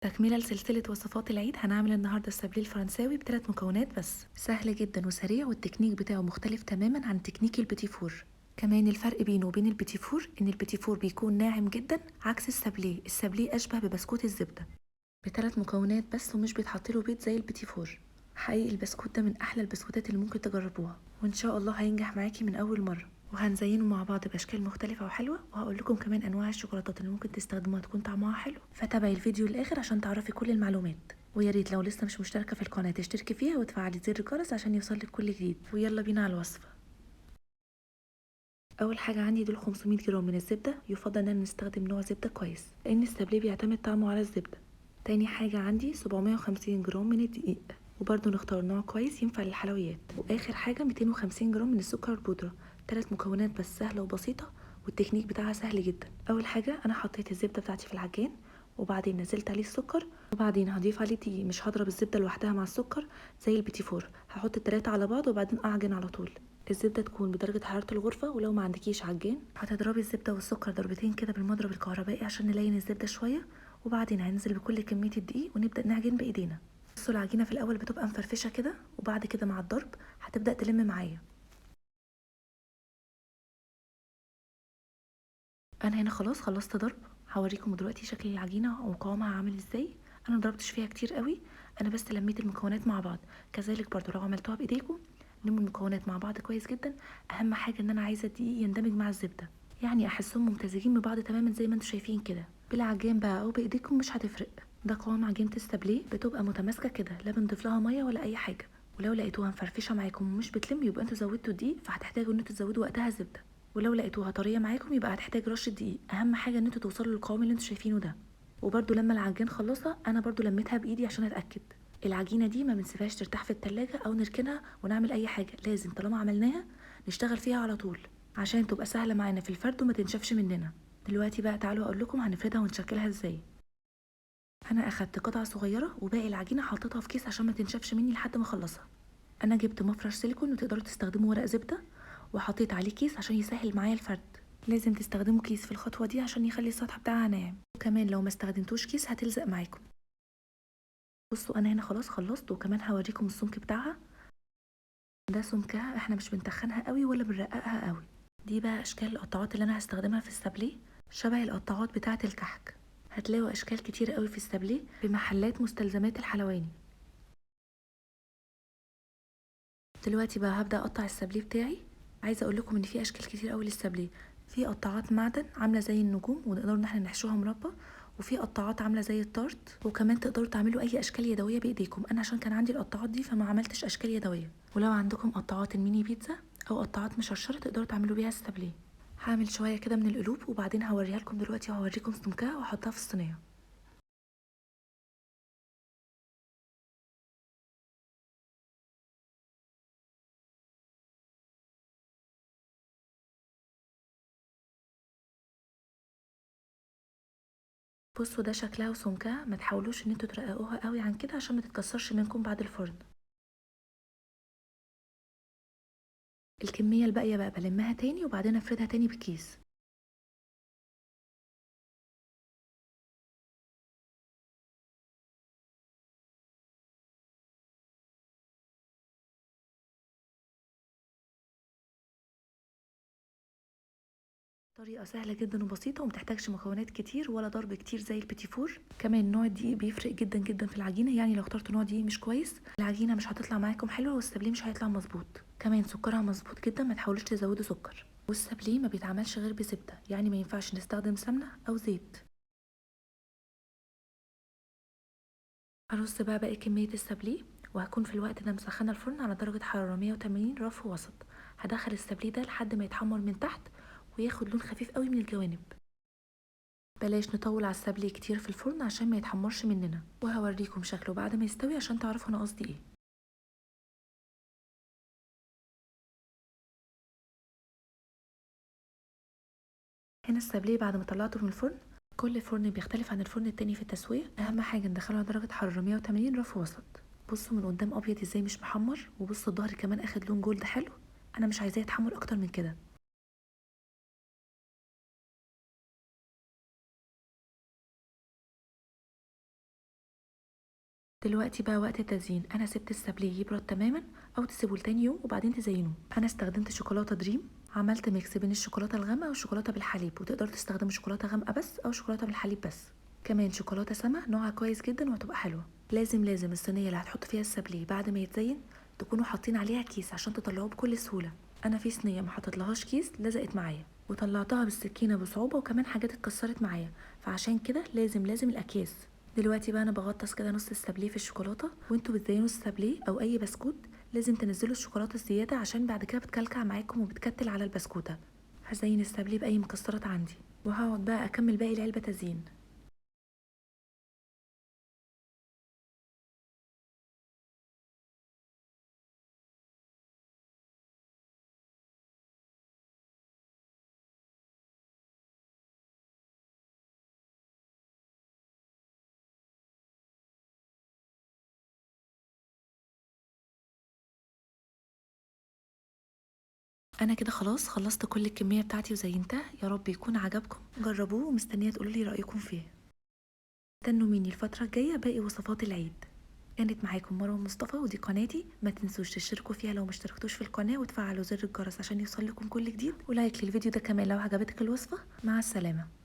تكملة لسلسلة وصفات العيد هنعمل النهاردة السابليه الفرنساوي بثلاث مكونات بس. سهل جدا وسريع، والتكنيك بتاعه مختلف تماما عن تكنيك البيتي فور. كمان الفرق بينه وبين البيتي فور ان البيتي فور بيكون ناعم جدا عكس السابليه. السابليه اشبه ببسكوت الزبدة. بثلاث مكونات بس ومش بيتحط له بيض زي البيتي فور. حقيقي البسكوت ده من احلى البسكوتات اللي ممكن تجربوها، وان شاء الله هينجح معاكي من اول مرة. وهنزينه مع بعض باشكال مختلفة وحلوه، وهقول لكم كمان انواع الشوكولاتات اللي ممكن تستخدموها تكون طعمها حلو. فتابعي الفيديو للاخر عشان تعرفي كل المعلومات. ويا ريت لو لسه مش مشتركة في القناة تشتركي فيها وتفعلي زر الجرس عشان يوصلك كل جديد. ويلا بينا على الوصفة. اول حاجة عندي دول 500 جرام من الزبدة، يفضل ان نستخدم نوع زبدة كويس لان السابليه بيعتمد طعمه على الزبدة. تاني حاجة عندي 750 جرام من الدقيق، وبرده نختار نوع كويس ينفع للحلويات. واخر حاجة 250 جرام من السكر البودره. ثلاث مكونات بس، سهلة وبسيطة والتكنيك بتاعها سهل جدا. اول حاجة انا حطيت الزبدة بتاعتي في العجان، وبعدين نزلت عليه السكر، وبعدين هضيف عليه دقيق. مش هضرب الزبدة لوحدها مع السكر زي البيتي فور، هحط الثلاثة على بعض وبعدين اعجن على طول. الزبدة تكون بدرجة حرارة الغرفة، ولو ما عندكيش عجان هتضربي الزبدة والسكر ضربتين كده بالمضرب الكهربائي عشان نلين الزبدة شوية، وبعدين هننزل بكل كمية الدقيق ونبدا نعجن بايدينا. بصوا العجينة في الاول بتبقى مفرفشه كده، وبعد كده مع الضرب هتبدا تلم معايا. انا هنا خلاص خلصت ضرب، هوريكم دلوقتي شكل العجينة وقوامها عامل ازاي. انا مضربتش فيها كتير قوي، انا بس لميت المكونات مع بعض. كذلك برضو لو عملتوها بايديكم لموا المكونات مع بعض كويس جدا. اهم حاجة ان انا عايزه الدقيق يندمج مع الزبدة، يعني احسهم ممتزجين ببعض تماما زي ما انتم شايفين كده. بالعجان بقى او بايديكم مش هتفرق. ده قوام عجينه السابليه، بتبقى متماسكة كده، لا بنضيف لها مية ولا اي حاجة. ولو لقيتوها مفرفشه معاكم ومش بتلم يبقى انتوا زودتوا دقيق، فهتحتاجوا ان انتوا تزودوا وقتها زبدة. ولو لقيتوها طرية معاكم يبقى هتحتاج رشه دقيق. اهم حاجة ان انتوا توصلوا للقوام اللي انتوا شايفينه ده. وبرده لما العجان خلصها انا برده لميتها بايدي عشان اتاكد. العجينة دي ما بنسيبهاش ترتاح في التلاجة او نركنها ونعمل اي حاجة، لازم طالما عملناها نشتغل فيها على طول عشان تبقى سهلة معانا في الفرد وما تنشفش مننا. دلوقتي بقى تعالوا اقول لكم هنفردها ونشكلها ازاي. انا اخدت قطعه صغيرة وباقي العجينة حطيتها في كيس عشان ما تنشفش مني لحد ما اخلصها. انا جبت مفرش سيليكون وتقدروا تستخدموا ورق زبدة، وحطيت عليه كيس عشان يسهل معايا الفرد. لازم تستخدموا كيس في الخطوة دي عشان يخلي السطح بتاعها ناعم، وكمان لو ما استخدمتوش كيس هتلزق معاكم. بصوا انا هنا خلاص خلصت، وكمان هوريكم السمك بتاعها. ده سمكها، احنا مش بنتخنها قوي ولا بنرققها قوي. دي بقى اشكال القطعات اللي انا هستخدمها في السابليه، شبه القطعات بتاعه الكحك. هتلاقوا اشكال كتير قوي في السابليه في محلات مستلزمات الحلواني. دلوقتي بقى هبدا اقطع السابليه بتاعي. عايزه اقول لكم ان في اشكال كتير قوي للسابليه. في قطعات معدن عامله زي النجوم ونقدر ان احنا نحشوها مربى، وفي قطعات عامله زي التارت، وكمان تقدروا تعملوا اي اشكال يدوية بايديكم. انا عشان كان عندي القطعات دي فما عملتش اشكال يدوية. ولو عندكم قطعات الميني بيتزا او قطعات مشرشره تقدروا تعملوا بيها السابليه. هعمل شوية كده من القلوب وبعدين هوريها لكم دلوقتي، وهوريكم سمكها واحطها في الصينية. بصوا ده شكلها وسمكها، ما تحاولوش ان انتوا ترققوها قوي عن كده عشان ما تتكسرش منكم بعد الفرن. الكمية الباقية بقى بلمها تاني وبعدين افردها تاني بكيس. طريقة سهلة جدا وبسيطة ومتحتاجش مكونات كتير ولا ضرب كتير زي البيتي فور. كمان نوع الدقيق بيفرق جدا جدا في العجينة، يعني لو اخترتوا نوع دقيق مش كويس العجينة مش هتطلع معاكم حلوة والسابليه مش هيطلع مظبوط. كمان سكرها مظبوط جدا، ما تحاولوش تزودوا سكر. والسابليه ما بيتعملش غير بزبدة، يعني ما ينفعش نستخدم سمنة او زيت. هرص بقى باقي كمية السابليه، وهكون في الوقت ده مسخنة الفرن على درجة حرارة 180 رف وسط. هدخل السابليه ده لحد ما يتحمر من تحت وياخد لون خفيف قوي من الجوانب. بلاش نطول على السابليه كتير في الفرن عشان ما يتحمرش مننا، وهوريكم شكله بعد ما يستوي عشان تعرفوا انا قصدي ايه. هنا السابليه بعد ما طلعته من الفرن، كل فرن بيختلف عن الفرن التاني في التسوية. اهم حاجة ندخله على درجه حرارة 180 رف وسط. بصوا من قدام ابيض ازاي مش محمر، وبصوا الظهر كمان اخد لون gold حلو. انا مش عايزاه يتحمر اكتر من كده. دلوقتي بقى وقت التزيين. انا سبت السابليه يبرد تماما او تسيبوه لتاني يوم وبعدين تزينوه. انا استخدمت شوكولاتة دريم، عملت mix بين الشوكولاتة الغامقه والشوكولاته بالحليب، وتقدروا تستخدموا شوكولاتة غامقه بس او شوكولاتة بالحليب بس. كمان شوكولاتة سما نوعها كويس جدا وهتبقى حلوة. لازم الصينية اللي هتحطوا فيها السابليه بعد ما يتزين تكونوا حاطين عليها كيس عشان تطلعوه بكل سهولة. انا في صينية ما حطيتلهاش كيس لزقت معايا وطلعتها بالسكينة بصعوبة، وكمان حاجات اتكسرت معايا، فعشان كده لازم الاكياس. دلوقتي بقى انا بغطس كده نص السابليه في الشوكولاتة، وانتوا بتزينوا السابليه او اي بسكوت لازم تنزلوا الشوكولاتة الزيادة عشان بعد كده بتكلكع معاكم وبتكتل على البسكوته. هزين السابليه باي مكسرات عندي، وهقعد بقى اكمل باقي العلبة تزيين. انا كده خلاص خلصت كل الكمية بتاعتي وزينتها. يا رب يكون عجبكم، جربوه ومستنيه تقولوا لي رايكم فيه. استنوا مني الفترة الجاية باقي وصفات العيد. كانت معاكم مروه مصطفى ودي قناتي، ما تنسوش تشتركوا فيها لو ما اشتركتوش في القناة، وتفعلوا زر الجرس عشان يوصل لكم كل جديد، ولايك للفيديو ده كمان لو عجبتك الوصفة. مع السلامة.